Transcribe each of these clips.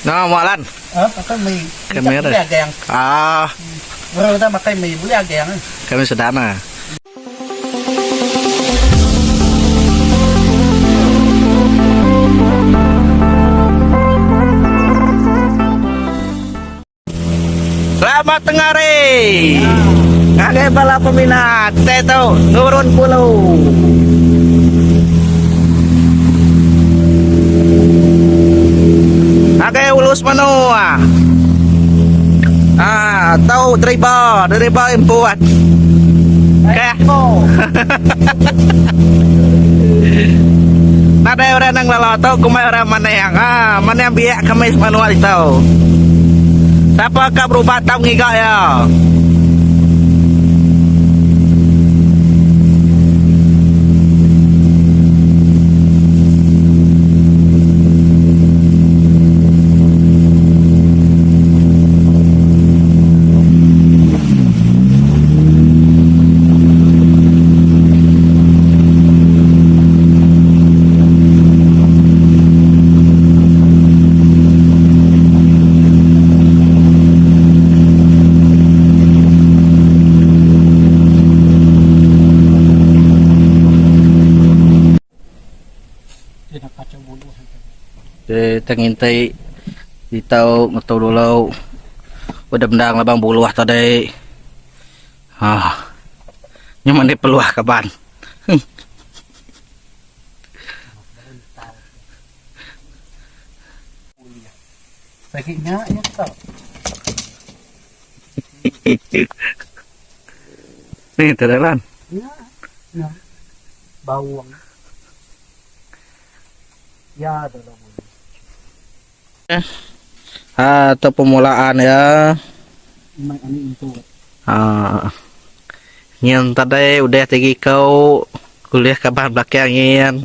No mualan. Kamera. Ah. Kami sedana. Selamat tengah hari. Ngagai bala peminat kitai tu nurun pulau. Ngagai ulus menua. Ah, tau deriba, deriba import. Kah. Nadai orang nang lala tau kumbai orang manang. Ah, manang biak kami semenua ditu. Sapa ka berubat tau ngiga iya. Tengintai ditau ngetu dulu udah bendang labang buluh tadi. Haa. Nya mandi peluh kaban. Ni tadi lan. Bawang. Ya dalam. Ha tu permulaan ya. Ha. Nyin tadi udah tigi kau kuliah kaban belakang nyin.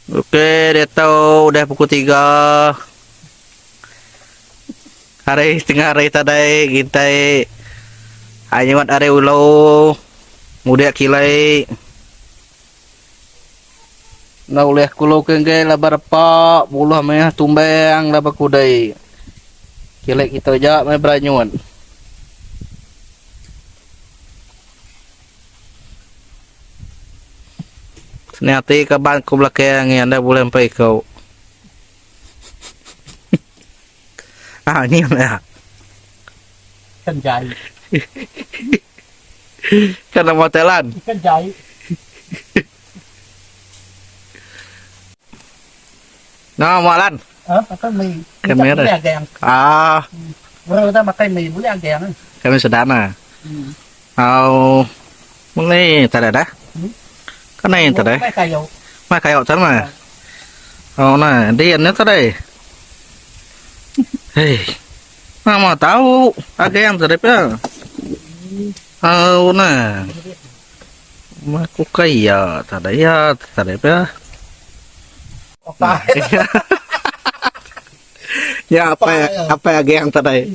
Okey, dia tahu udah pukul 3. Hari tengah hari tadi gintai anyuat hari ulu mudik kilai. Enda ulih kulu ke enggai laban repa buluh meh tumbang laban kudai. Kilik kita aja meh beranyut. Seni ati kaban ku belakang ngi enda bulih empai iku. Ah nyi meh. Ikan jai. Ikan nama Thailand. Ikan jai. Nama mualan. Ha, makan mi. Kamera. Ah. Baru kita makan mi boleh ageng. Kami sedana. Hmm. Au. Mengni tak ada dah. Hmm. Kan ni tak ada. Mai kayu. Mai kayu tak mana. Oh nah, dia ni tak ada. Hei. Nama tahu ageng tak ada. Oh nah. Aku kaya tak ada ya, tak ada apa. Apa? Ya apa ya, apa ya geng tadi?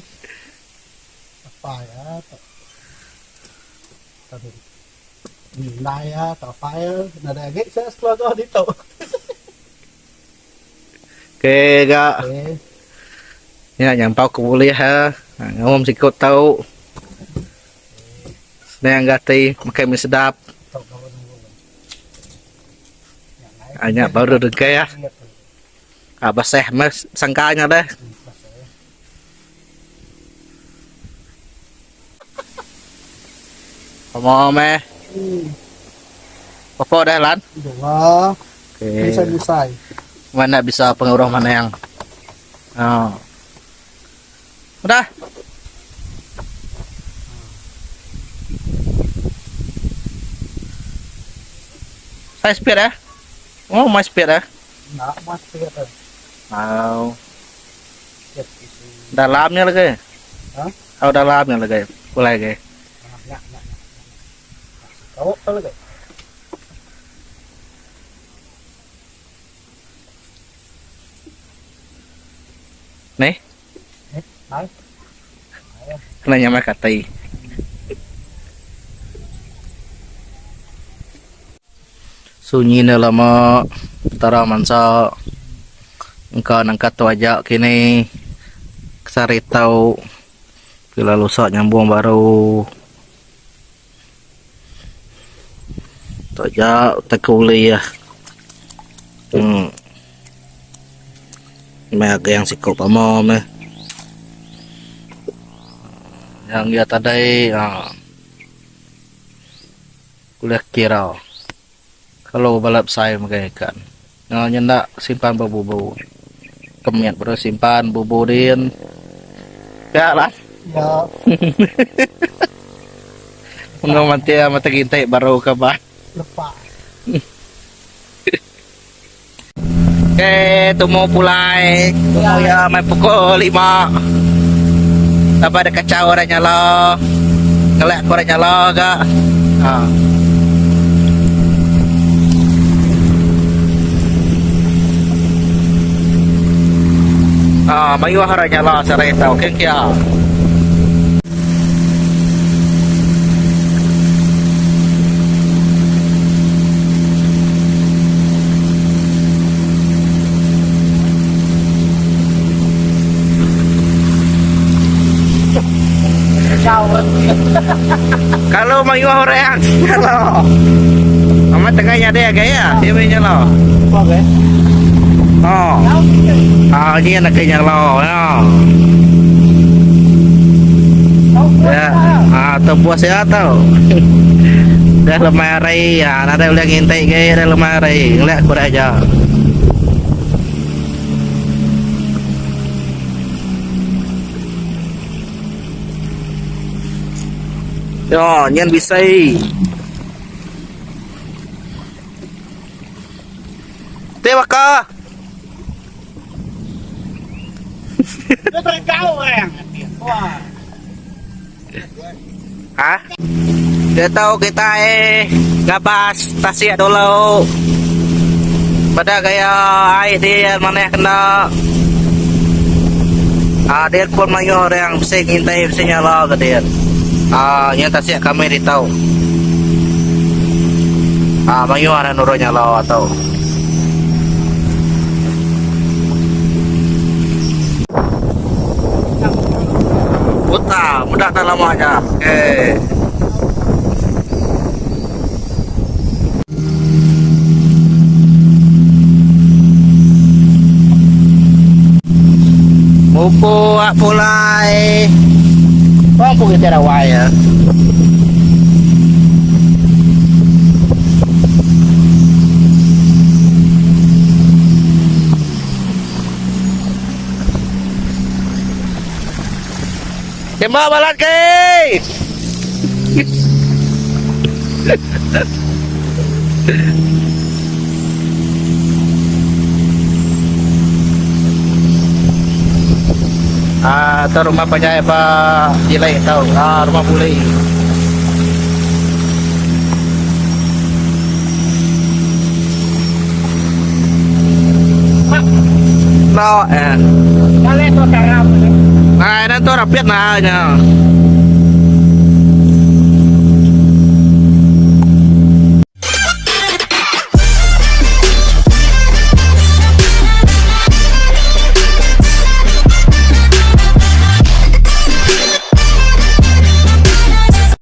Apa ya? Tadi. Nilai ya, tak apa ya. Nada lagi saya keluarga ditu. Okey ga. Okay. Ya nyampau ke boleh ha. Ngomong sikut tau. Senang ga ati makai mi sedap. Nya baru dengkai ah. Ah baseh meh sangka nya deh. Omo meh. Pokok deh lan. Dua. Okey. Bisa busai. Mana bisa pengaruh mana yang. Oh. Udah. Saya speed eh. Oh, my speed eh. Nak my speed eh. Wow. Dalamnya lagi. Ha? Oh, dalamnya lagi. Pulai lagi. Nak, nak, nak. Kau tahu lagi. Nih. Kena nyamai katai. Sunyi enda lama Petara mansa engka nangkat tu aja kini sehari tu pila lusa nyambung baru. Tu aja utai ke ulih uhh meh ageng siku pama meh. Yang iya tadai uhh. Ulih kira kalau bala besai megai ikan. Nya nyenda simpan ba bubu. Kemit baru simpan bubu din. Pia lah. Ya. Mengau mati mata gintai baru ka bah. Lepa. Okay, tumu pulai. Tumu ya mai pukul 5. Laban ada kacau orang nyala. Ngelak ko orang nyala ga. Ha. Ha, mayuh orang nyala sehari tau. King kia. Kalau mayuh orang nyala. Amat tengah nyadi agak ya, dia boleh nyala. Oh. Ah, ni nak nyala ya. Ya, ah tebuas ya tau. Dah lemai hari, ah nadai ulih ngintai gai dah lemai hari. Ngelak ku dah aja. Yo, nyen bisai. Te baka. Ha? Dia tahu kita eh ngabas tasik dulu. Pada gaya ai dia mana kena. Ah dia pun mayuh orang bisi ngintai bisi nyala ke dia. Ah nya tasik kami ditau. Ah mayuh orang nurun nyala tau. Buta, mudah tak lama aja. Okay. Mupuk pulai. Mampu kita rawai ya. Tembak balat ke. Ah, tu rumah panjai ba Jilai tau. Ah, rumah buli. No, eh. Kali tu karam. Nah, ini tu rapit nah nya.